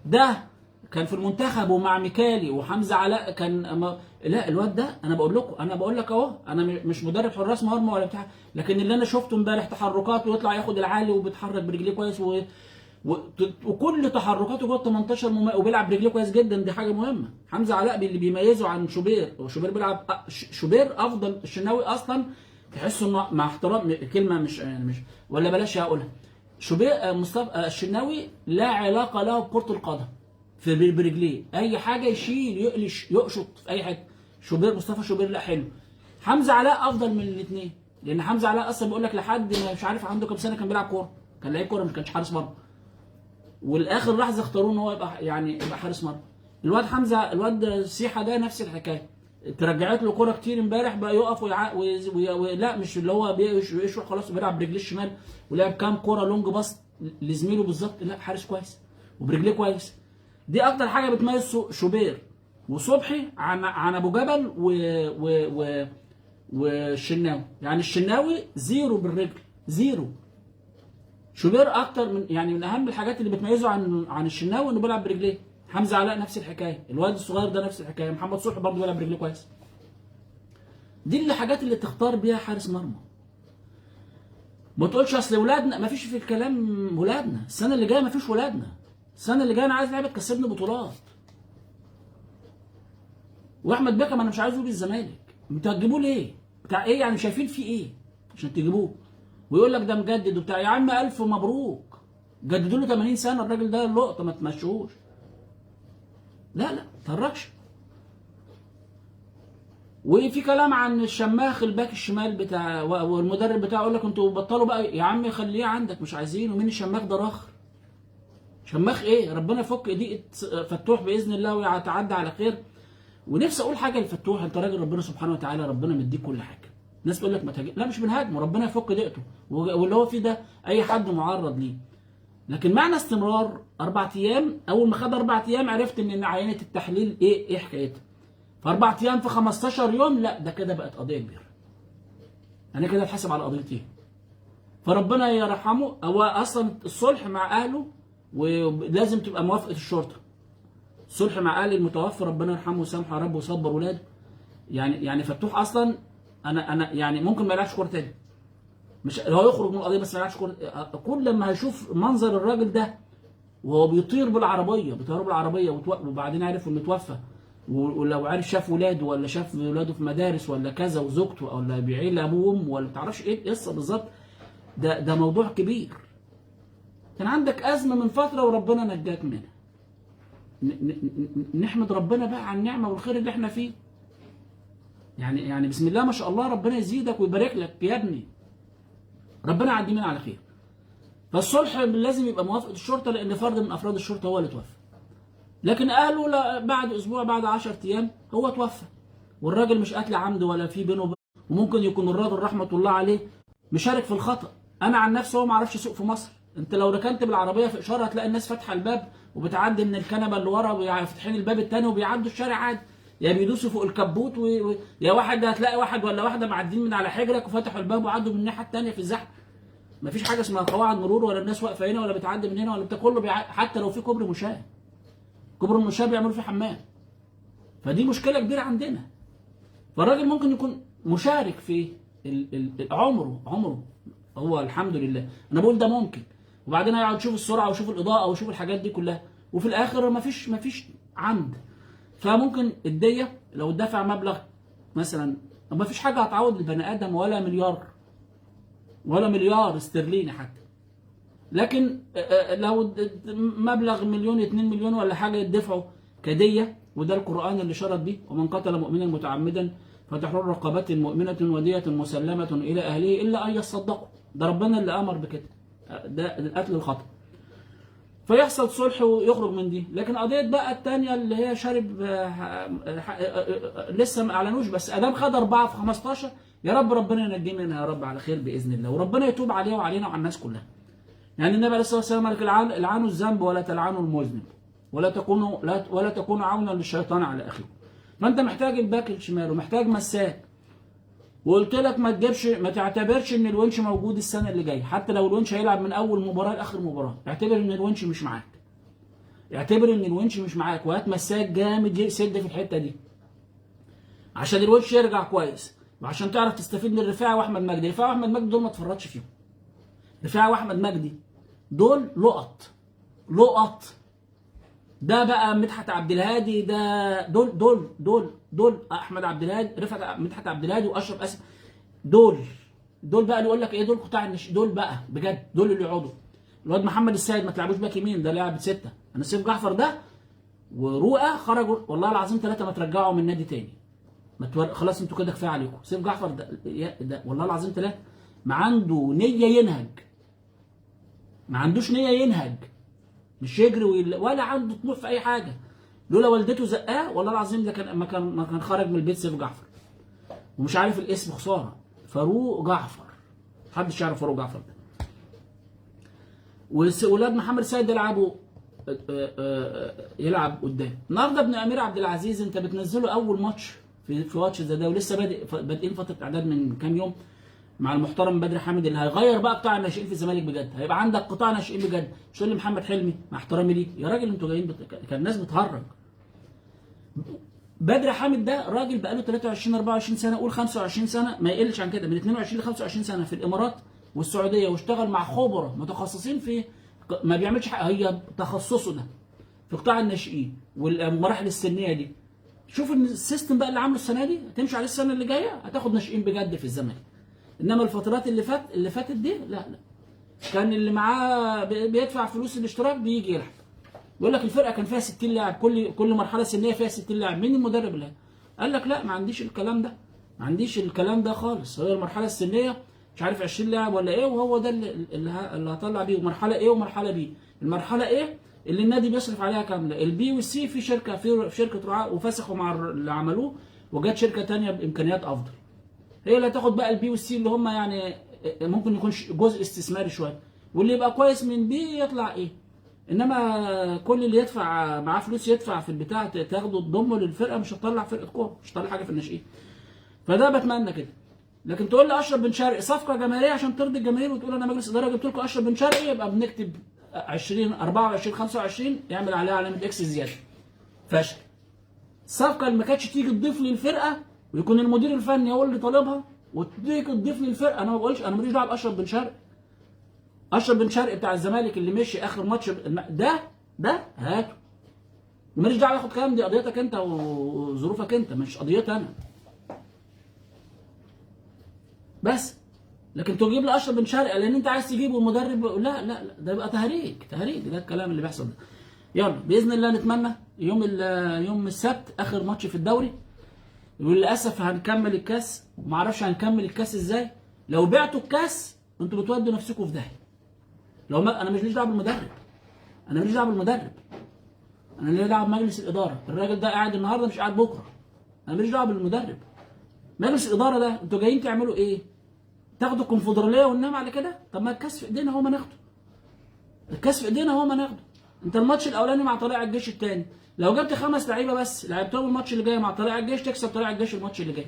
ده كان في المنتخب ومع ميكالي وحمزة علاء كان لا الواد ده انا بقول لكم، انا بقول لك اهو، انا مش مدرب حراس مرمى ولا بتاع، لكن اللي انا شفته امبارح تحركاته ويطلع ياخد العالي وبيتحرك برجليه كويس وكل تحركاته جوه ال 18 وبيلعب برجليه كويس جدا، دي حاجة مهمة. حمزة علاء اللي بيميزه عن شوبير، هو شوبير بيلعب، شوبير افضل، الشناوي اصلا تحس انه مع احترام كلمة مش يعني مش ولا بلاش هقولها، شوبير مصطفى الشناوي لا علاقة له بكره القدم في برجليه، اي حاجة يشيل يقلش يقشط في اي حتة. شوبير مصطفى شوبير لا حلو. حمزة علاء افضل من الاثنين، لان حمزة علاء اصلا بيقول لك لحد ما مش عارف عنده كام سنة كان بيلعب كورة، كان لعيب كورة ما كانش حارس مرمى، والاخر لحظة اختاروه ان هو يبقى يعني يبقى حارس مرمى. الواد حمزة الواد سيحه ده نفس الحكاية، ترجعت له كورة كتير امبارح بقى يقف لا مش اللي هو بيشوح خلاص، بيلعب برجليه الشمال ولعب كام كورة long pass لزميله بالظبط. لا حارس كويس وبرجليه كويس. دي اكتر حاجة بتميز شوبير وصبحي عن ابو جبل و والشناوي. يعني الشناوي zero بالرجل، zero. شوبير اكتر من يعني من اهم الحاجات اللي بتميزه عن الشناوي انه بيلعب برجليه. حمزة علاء نفس الحكاية، الواد الصغير ده نفس الحكاية، محمد صبحي برضه بيلعب برجليه كويس. دي الحاجات اللي تختار بيها حارس مرمى. ما تقولش اصل ولادنا، ما فيش في الكلام ولادنا، السنة اللي جاية ما فيش ولادنا، السنة اللي جاية انا عايز لعيبة تكسبني بطولات. واحمد بيكهام انا مش عايزه يجي الزمالك، انتوا هتجيبوه ليه؟ بتاع ايه يعني؟ شايفين فيه ايه عشان تجيبوه؟ ويقول لك ده مجدد وبتاع. يا عم الف مبروك، جددوا له 80 سنة الراجل ده، لقطة ما تمشوش. لا لا ما تهرجش. وفي كلام عن الشماخ الباك الشمال بتاع والمدرب بتاعه يقول لك انتوا بطلوا بقى. يا عم خليه عندك، مش عايزينه. مين الشماخ ده؟ راخر شماخ ايه؟ ربنا يفك ضيقه فتوح باذن الله ويتعدى على خير. ونفسي اقول حاجة لفتوح، انت راجل ربنا سبحانه وتعالى ربنا مديك كل حاجة. الناس تقول لك ما تهاجم، لا مش بنهاجمه، ربنا يفك ضيقته واللي هو فيه ده اي حد معرض ليه. لكن معنى استمرار 4 ايام، اول ما خد 4 ايام عرفت ان عينه التحليل ايه حكايتها. ف4 ايام في 15 يوم، لا ده كده بقت قضية كبيرة. انا كده اتحاسب على قضيتين. فربنا يرحمه. هو اصلا الصلح مع اهله ولازم تبقى موافقة الشرطة. الصلح مع اهل المتوفى ربنا يرحمه ويسامحه يا رب ويصبر ولاده. يعني فتوح اصلا انا يعني ممكن ما يلعبش كورة تاني. مش هو يخرج من القضية بس ما يلعبش كورة. كل لما هيشوف منظر الراجل ده وهو بيطير بالعربية، بيطير بالعربية وبعدين عرف انه اتوفى، ولو عرف شاف ولاده ولا شاف ولاده في مدارس ولا كذا وزوجته ولا بيعيل ابوه وامه ولا ما تعرفش ايه القصة بالظبط، ده موضوع كبير. كان عندك ازمة من فترة وربنا نجاك منها. نحمد ربنا بقى على النعمة والخير اللي احنا فيه. يعني بسم الله ما شاء الله، ربنا يزيدك ويبارك لك يا ابني. ربنا يعدي منها على خير. فالصلح لازم يبقى موافقة الشرطة، لان فرد من افراد الشرطة هو اللي توفى. لكن اهله لا، بعد اسبوع بعد 10 ايام هو توفى. والراجل مش قتل عمد ولا في بينه، وممكن يكون الراجل رحمه الله عليه مشارك في الخطا. انا عن نفسي هو ما عرفش يسوق في مصر. انت لو ركنت بالعربية في اشارة هتلاقي الناس فاتحة الباب وبتعدي من الكنبة اللي ورا وفاتحين الباب الثاني وبيعدوا الشارع عادي، يا بيدوسوا فوق الكبوت يا واحد هتلاقي واحد ولا واحدة معديين من على حجرك وفتحوا الباب وعدوا من الناحية الثانية في الزحمة. مفيش حاجة اسمها قواعد مرور ولا الناس واقفة هنا ولا بتعدي من هنا ولا بتاع، كله حتى لو في كوبري مشاه، كوبري المشاة بيعملوا فيه حمام. فدي مشكلة كبيرة عندنا. فالراجل ممكن يكون مشارك في عمره هو الحمد لله، انا بقول ده ممكن. وبعدين هيقعد يشوف السرعة ويشوف الاضاءة ويشوف الحاجات دي كلها، وفي الاخر مفيش عمد. فممكن الدية لو دفع مبلغ مثلا، مفيش حاجة هتعوض البني ادم ولا مليار ولا مليار استرليني حتى، لكن لو مبلغ مليون 2 مليون ولا حاجة يدفعوا كدية. وده القران اللي شرط بيه، ومن قتل مؤمنا متعمدا فتحرير رقبة مؤمنة ودية مسلمة إلى أهله إلا أن يصدقوا. ده ربنا اللي أمر بكده، ده القتل الخطأ. فيحصل صلح ويخرج من دي. لكن قضية بقى الثانية اللي هي شارب لسه ما أعلنوش، بس أدام خد 4 في 15، يا رب ربنا ينجيه منها يا رب على خير بإذن الله، وربنا يتوب عليه وعلينا وعلى الناس كلها. يعني النبي عليه الصلاة والسلام قال العنوا الذنب ولا تلعنوا المذنب، ولا تكونوا عونا للشيطان على أخيكم. فأنت محتاج الباك الشمال ومحتاج مساك. وقلت لك ما تجيبش، ما تعتبرش ان الونش موجود السنة اللي جاية، حتى لو الونش هيلعب من اول مباراة لاخر مباراة، اعتبر ان الونش مش معاك. اعتبر ان الونش مش معاك، وهات مساك جامد يسد في الحتة دي عشان الونش يرجع كويس، وعشان تعرف تستفيد من رفاعي واحمد مجدي. رفاعي واحمد مجدي دول ما تفرطش فيهم. رفاعي واحمد مجدي دول لقط لقط. ده بقى مدحت عبد الهادي، ده دول دول دول دول احمد عبد الهادي، رفعت مدحت عبد الهادي واشرف اسف، دول دول بقى اللي يقول لك ايه، دول قطاع الناشئين، دول بقى بجد دول اللي يقعدوا. الواد محمد السيد ما تلعبوش باك يمين، ده لاعب 6. انا سيف جعفر ده ورؤى خرجوا والله العظيم 3 ما ترجعوا من نادي تاني، ما خلاص انتوا كده كفاية عليكم. سيف جعفر ده والله العظيم 3 ما عنده نيه ينهج، ما عندوش نيه ينهج، مش يجري ولا عنده طموح في اي حاجة. لولا والدته زقاه والله العظيم ده كان ما كان خرج من البيت سيف جعفر. ومش عارف الاسم، خسارة، فاروق جعفر، محدش يعرف فاروق جعفر ده. وولاد محمد سيد يلعبوا يلعب قدام. النهارده ابن امير عبد العزيز انت بتنزله اول ماتش في ماتش زي ده، ولسه بادئين فترة اعداد من كام يوم مع المحترم بدر حامد اللي هيغير بقى قطاع الناشئين في الزمالك بجد. هيبقى عندك قطاع ناشئين بجد، مش تقول لي محمد حلمي مع احترامي ليك يا راجل، انتوا جايين كان الناس بتهرج. بدر حامد ده راجل بقاله 23 24 سنة، قول 25 سنة ما يقلش عن كده، من 22 ل 25 سنة في الامارات والسعودية، واشتغل مع خبراء متخصصين في، ما بيعملش حاجة، هي تخصصه ده في قطاع الناشئين والمراحل السنية دي. شوف ال system بقى اللي عامله السنة دي هتمشي عليه السنة اللي جاية، هتاخد ناشئين بجد في الزمالك. انما الفترات اللي فاتت دي لا لا، كان اللي معاه بيدفع فلوس الاشتراك بيجي يلعب. بيقول لك الفرقة كان فيها 60 لاعب، كل مرحلة سنية فيها 60 لاعب، مين المدرب اللي قال لك لا ما عنديش الكلام ده، ما عنديش الكلام ده خالص. هي المرحلة السنية مش عارف 20 لاعب ولا ايه، وهو ده اللي هطلع بيه. ومرحلة A ومرحلة B، المرحلة A اللي النادي بيصرف عليها كاملة، ال B وال C في شركة، في شركة رعاه وفسخوا مع اللي عملوه، وجت شركة ثانية بامكانيات افضل، هي اللي هتاخد بقى ال B وال C اللي هم يعني ممكن يكون جزء استثماري شوية، واللي يبقى كويس من B يطلع A. انما كل اللي يدفع معاه فلوس يدفع في البتاع تاخده تضمه للفرقة، مش هتطلع فرقه كورة، مش هتطلع حاجة في الناشئين. فده بتمنى كده. لكن تقول لي اشرف بن شرقي صفقة جماهيرية عشان ترضي الجماهير وتقول انا مجلس ادارة جبت لكم اشرف بن شرقي، يبقى بنكتب 20 24 25 يعمل عليها علامة X زيادة. فشل. الصفقة اللي ما كانتش تيجي تضيف للفرقة ويكون المدير الفني هو اللي طالبها وتيجي تضيف للفرقة، انا ما بقولش، انا ماليش دعوه باشرف بن شرقي. اشرف بن شرقي بتاع الزمالك اللي مشي اخر ماتش ده هاته، ماليش دعوه ياخد كلام، دي قضيتك انت وظروفك انت، مش قضيتي انا. بس لكن تجيب لي اشرف بن شرقي لان انت عايز تجيبه المدرب، لا لا لا، ده يبقى تهريج، تهريج، ده الكلام اللي بيحصل ده. يلا باذن الله نتمنى يوم السبت اخر ماتش في الدوري، وللاسف هنكمل الكاس، وما اعرفش هنكمل الكاس ازاي. لو بعتوا الكاس انتوا بتودوا نفسكم في داهية. لو ما انا مش ليش دعوه بالمدرب، انا ماليش دعوه بالمدرب، انا ليا دعوه بمجلس الادارة. الراجل ده قاعد النهارده مش قاعد بكره، انا ماليش دعوه بالمدرب. مجلس الادارة ده انتوا جايين تعملوا ايه؟ تاخدوا الكونفدراليه وننام على كده؟ طب ما الكاس في ايدينا هو ما ناخده، الكاس في ايدينا هو ما ناخده. انت الماتش الاولاني مع طلائع الجيش الثاني لو جبت 5 لعيبة بس لعبتهم الماتش اللي جاي مع طلائع الجيش تكسب طلائع الجيش الماتش اللي جاي،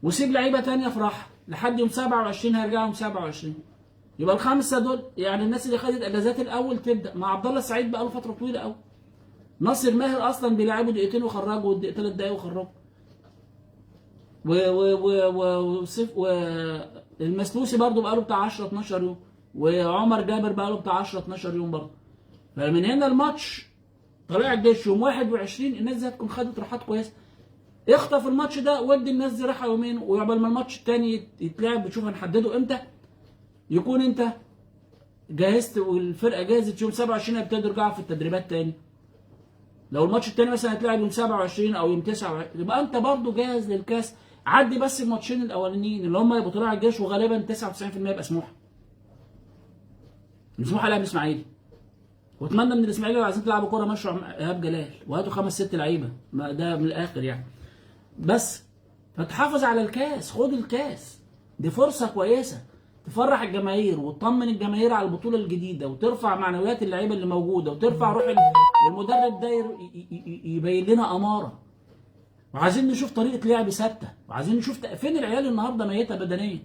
وسيب لعيبة ثانية في راحة لحد يوم 27، هيرجعوا يوم 27. يبقى الخمسة دول يعني الناس اللي خدت اجازات الاول تبدا مع عبد الله السعيد بقى له فترة طويلة قوي. ناصر ماهر اصلا بيلعبوا دقيقتين وخرجوا، 3 دقايق وخرجوا. والمسلوسي برضه بقى له بتاع 10 12 يوم، وعمر جابر بقى له بتاع 10 12 يوم برضه. فمن هنا الماتش طلائع الجيش يوم 21 الناس دي هتكون خدت راحات كويسة. اخطف الماتش ده ودي الناس دي راحة يومين، وعقبال ما الماتش الثاني يتلعب بتشوف هنحدده امتى، يكون انت جهزت والفرقة جاهزة. يوم 27 هيبتدوا يرجعوا في التدريبات تاني. لو الماتش التاني مثلا هيتلعب يوم 27 او يوم 29 يبقى انت برضه جاهز للكاس. عدي بس الماتشين الاولانيين اللي هم يبقوا طلائع الجيش، وغالبا 99% يبقى سموحه. سموحه لعب الاسماعيلي، واتمنى من الاسماعيلي لو عايزين تلعبوا كورة مشروع ايهاب جلال وهاتوا 5 6 لعيبة، ما ده من الاخر يعني. بس فتحافظ على الكاس، خد الكاس، دي فرصة كويسة تفرح الجماهير وتطمن الجماهير على البطولة الجديدة، وترفع معنويات اللعيبة اللي موجودة، وترفع روح والمدرب ده يبين لنا اماره. وعايزين نشوف طريقه لعب ثابتة، وعايزين نشوف فين العيال النهارده ميته بدنيا.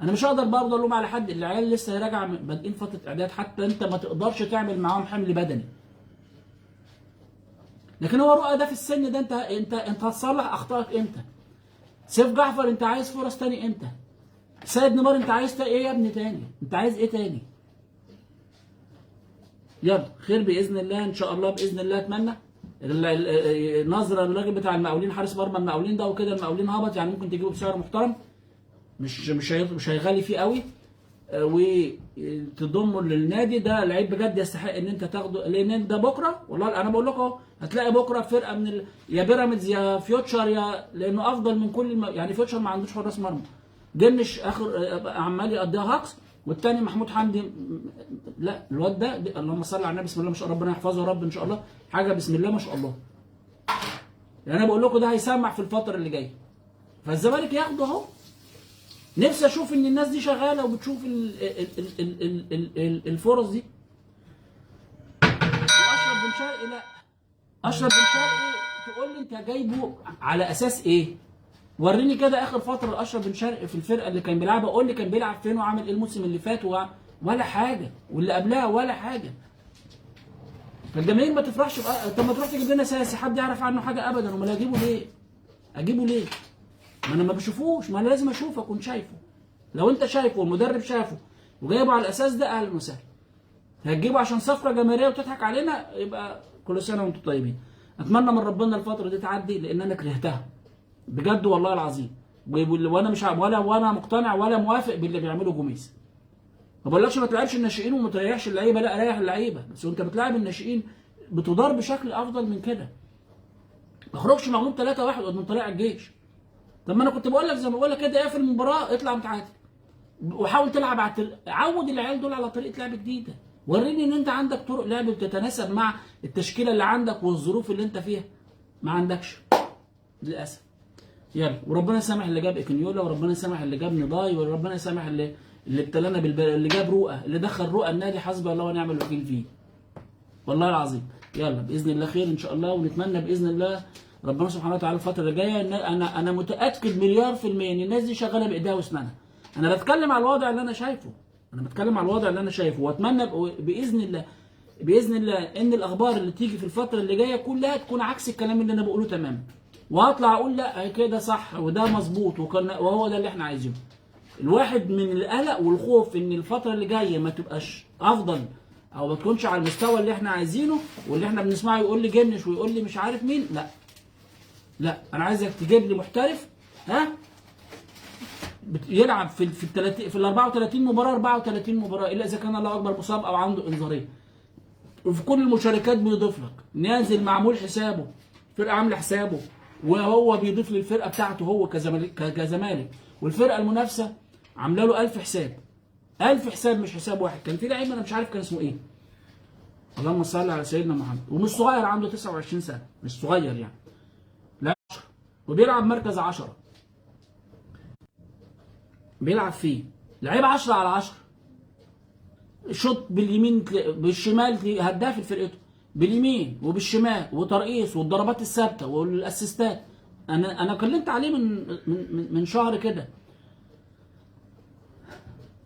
انا مش هقدر برضه الوم على حد، العيال لسه راجعه بادئين فترة اعداد، حتى انت ما تقدرش تعمل معاهم حمل بدني. لكن هو رؤى ده في السن ده، انت انت انت هتصلح اخطائك امتى؟ سيف جعفر انت عايز فرص تاني امتى؟ سيد نيمار انت عايز ايه يا ابني تاني؟ انت عايز ايه تاني؟ يلا خير باذن الله، ان شاء الله باذن الله. اتمنى نظره للراجل بتاع المقاولين، حارس مرمى المقاولين ده وكده، المقاولين هبط يعني ممكن تجيبه بسعر محترم. مش هيغالي فيه قوي، وتضمه للنادي. ده لعيب بجد يستحق ان انت تاخده، لان ده بكره والله انا بقول لكم اهو، هتلاقي بكره فرقه من يا بيراميدز يا فيوتشر، يا لانه افضل من كل يعني فيوتشر ما عندوش حراس مرمى، جنش اخر عمال يقضيها هاكس، والتاني محمود حمدي. لا الواد ده اللهم صل على النبي، بسم الله ما شاء الله، ربنا يحفظه يا رب ان شاء الله، حاجة بسم الله ما شاء الله. يعني انا بقول لكم ده هيسمع في الفترة اللي جاية، فالزمالك ياخده اهو. نفسي اشوف ان الناس دي شغالة وبتشوف ال ال ال ال ال ال الفرص دي. واشرف بن شرقي، لا اشرف بن شرقي تقول لي انت جايبه على اساس ايه؟ وريني كده اخر فترة لاشرف بن شرقي في الفرقة اللي كان بيلعبها، قول لي كان بيلعب فين وعامل ايه الموسم اللي فات ولا حاجة، واللي قبلها ولا حاجة. فالجماهير ما تفرحش طب ما تروح تجيب لنا ساسي، حد يعرف عنه حاجة ابدا؟ امال اجيبه ليه؟ اجيبه ليه؟ ما انا ما بشوفوش، ما انا لازم اشوفه، اكون شايفه. لو انت شايفه والمدرب شافه وجايبه على الاساس ده اهلا وسهلا. هتجيبه عشان صفقة جماهيرية وتضحك علينا، يبقى كل سنة وانتم طيبين. اتمنى من ربنا الفترة دي تعدي، لان انا كرهتها بجد والله العظيم، وانا مش ولا وانا مقتنع ولا موافق باللي بيعمله جوميز. ما بقولكش ما تلعبش الناشئين وما تريحش اللعيبة، لا ريح اللعيبة، بس وانت بتلعب الناشئين بتدار بشكل افضل من كده. ما اخرجش مغلوب 3-1 قدام طلائع الجيش. طب ما انا كنت بقول لك زي ما بقول لك كده، اقفل المباراة اطلع متعادل، وحاول تلعب على عود العيال دول على طريقه لعب جديدة، وريني ان انت عندك طرق لعب بتتناسب مع التشكيلة اللي عندك والظروف اللي انت فيها. ما عندكش للاسف. يلا، وربنا يسامح اللي جاب اكنيولا، وربنا يسامح اللي جاب نضاي، وربنا يسامح اللي ابتلانا اللي جاب رؤى، اللي دخل رؤى النادي، حسبي الله ونعم الوكيل فيه والله العظيم. يلا باذن الله خير ان شاء الله، ونتمنى باذن الله ربنا سبحانه وتعالى الفترة اللي جاية. انا متاكد 1,000,000,000% ان الناس دي شغالة بايديها واسنانها. انا بتكلم على الوضع اللي انا شايفه، انا بتكلم على الوضع اللي انا شايفه، واتمنى باذن الله باذن الله ان الاخبار اللي تيجي في الفترة اللي جاية كلها تكون عكس الكلام اللي انا بقوله تماما، وهطلع اقول لا كده صح وده مظبوط وهو ده اللي احنا عايزينه. الواحد من القلق والخوف ان الفترة اللي جاية ما تبقاش افضل او ما تكونش على المستوى اللي احنا عايزينه، واللي احنا بنسمعه يقول لي جنش ويقول لي مش عارف مين. لا لا، انا عايزك تجيب لي محترف ها يلعب في في ال 34 مباراة، 34 مباراة، الا اذا كان الله اكبر مصاب او عنده انذارين. وفي كل المشاركات بيضيف لك، نازل معمول حسابه، فرقه عامله حسابه، وهو بيضيف للفرقة بتاعته هو كزمالك، والفرقة المنافسة عامله له 1000 حساب، 1000 حساب مش حساب واحد. كان في لعيب انا مش عارف كان اسمه ايه، اللهم صل على سيدنا محمد، ومش صغير، عنده 29 سنة، مش صغير يعني، لا 10، وبيلعب مركز 10، بيلعب فيه لعيب 10 على 10، شوط باليمين بالشمال، هداف لفرقته باليمين وبالشمال، وترقيص والضربات الثابتة والاسيستات. انا كلمت عليه من شهر كده.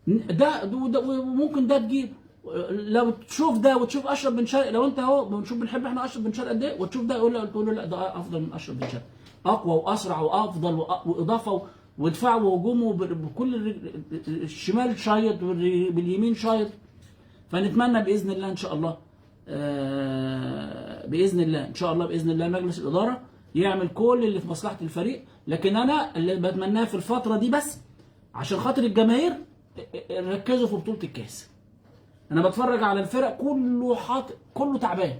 ده وممكن ده تجيب، لو تشوف ده وتشوف اشرف بن شرقي، لو انت اهو بنشوف بنحب احنا اشرف بن شرقي قد ايه، وتشوف ده يقول له لا ده افضل من اشرف بن شرقي، اقوى واسرع وافضل واضافه ودفاع وهجومه بكل الشمال شايط باليمين شايط. فنتمنى باذن الله ان شاء الله، باذن الله ان شاء الله باذن الله مجلس الادارة يعمل كل اللي في مصلحة الفريق. لكن انا اللي بتمناه في الفترة دي بس عشان خاطر الجماهير، ركزوا في بطوله الكاس. انا بتفرج على الفرق كله حاط، كله تعبان.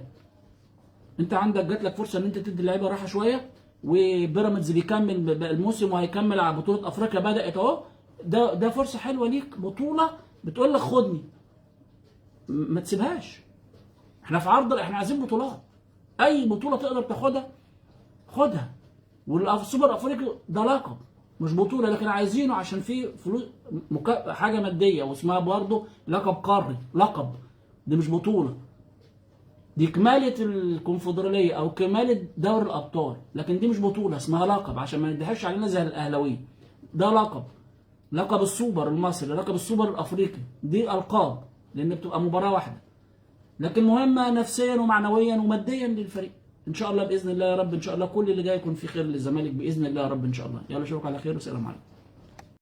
انت عندك جات لك فرصة ان انت تدي اللعيبة راحة شوية، وبيراميدز بيكمل الموسم وهيكمل على بطوله افريقيا بدات اهو، ده فرصة حلوة ليك، بطوله بتقول لك خدني، ما تسيبهاش. احنا في عرض، احنا عايزين بطولات، اي بطوله تقدر تاخدها خدها. والسوبر افريقي ده لقب مش بطوله، لكن عايزينه عشان فيه فلوس، حاجة مادية، واسمها برضه لقب قاري، لقب دي مش بطوله، دي كماله الكونفدراليه او كماله دوري الابطال، لكن دي مش بطوله، اسمها لقب عشان ما نديهاش علينا زي الاهلاوية. ده لقب، لقب السوبر المصري، لقب السوبر الافريقي، دي القاب لان بتبقى مباراة واحدة، لكن مهمة نفسيا ومعنويا وماديا للفريق. ان شاء الله باذن الله يا رب، ان شاء الله كل اللي جاي يكون في خير للزمالك باذن الله يا رب ان شاء الله. يلا اشوفك على خير والسلام عليكم.